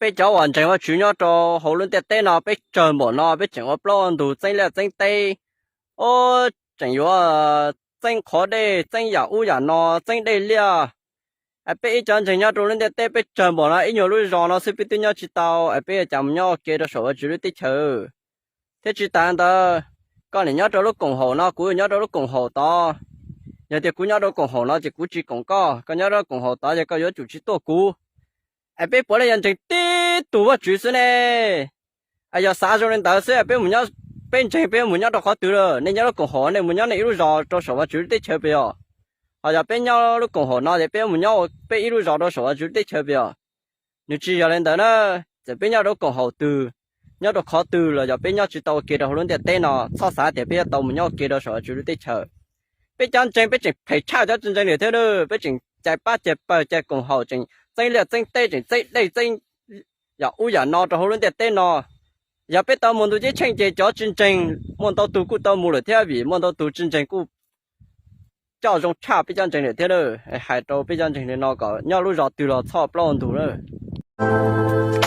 Peb cov uas ntseeg Vajtswv nyob rau hauv lub ntiaj teb no peb tsawg npaum no, peb tseem ua plaub ua ntug txeeb liaj txeeb teb, ua tseem yuav txeeb qhov dej, txeeb yam ub yam no, txeeb dej liaj. Es peb ib cov ntseeg nyob rau lub ntiaj teb peb tsawg npaum no, ib nyuag lub zos no xwb peb twb nyob tsis tau, es peb yuav cas mus nyob ua ke rau saum Vajtswv lub teb chaws? Thiab tsis tas ntawd, koj nim nyob rau lub koom haum no, kuv nyob rau lub koom haum tod. Yog tias kuv nyob rau koom haum no ces kuv tsis koom koj, koj nyob rau koom haum tod ces koj yuav tsum tsis tuaj kuv. Es peb puav leej yog ntseeg tib tug Vajtswv xwb ne. Es yog xav zoo li ntawd xwb, peb mus nyob, peb ntseeg peb mus nyob rau qhov twg lawm? Nej nyob lub koom haum nej mus nyob nej ib lub zos rau saum Vajtswv lub teb chaws pes yog? Ho yog peb nyob lub koom haum no ces peb mus nyob peb ib lub zos rau saum Vajtswv lub teb chaws pes yog? Nws tsis yog li ntawd na. Txawm peb nyob rau koom haum twg, nyob rau qhov twg los yog peb nyob tsis tau ua ke rau hauv lub ntiaj teb no, txhob xav tias peb yuav tau mus nyob ua ke rau saum Vajtswv lub teb chaws. Peb cov ntseeg peb tseem phem tshaj cov tsis ntseeg li thiab lauj, peb tseem cais pab cais pawg cais koom haum, tseem txeeb liaj txeeb teb, tseem txeeb dej txeeb yam ub yam no rau hauv lub ntiaj teb no. Yog peb tau mus ntu ceeb tsheej ces cov tsis ntseeg muaj ntau tug kuj tau mus lawm thiab, vim muaj ntau tug tsis ntseeg kuj coj zoo tshaj peb cov ntseeg lawm thiab lauj. Hais rau peb cov ntseeg li no kom nyob lub zos twg los txhob plaub ntug lauj.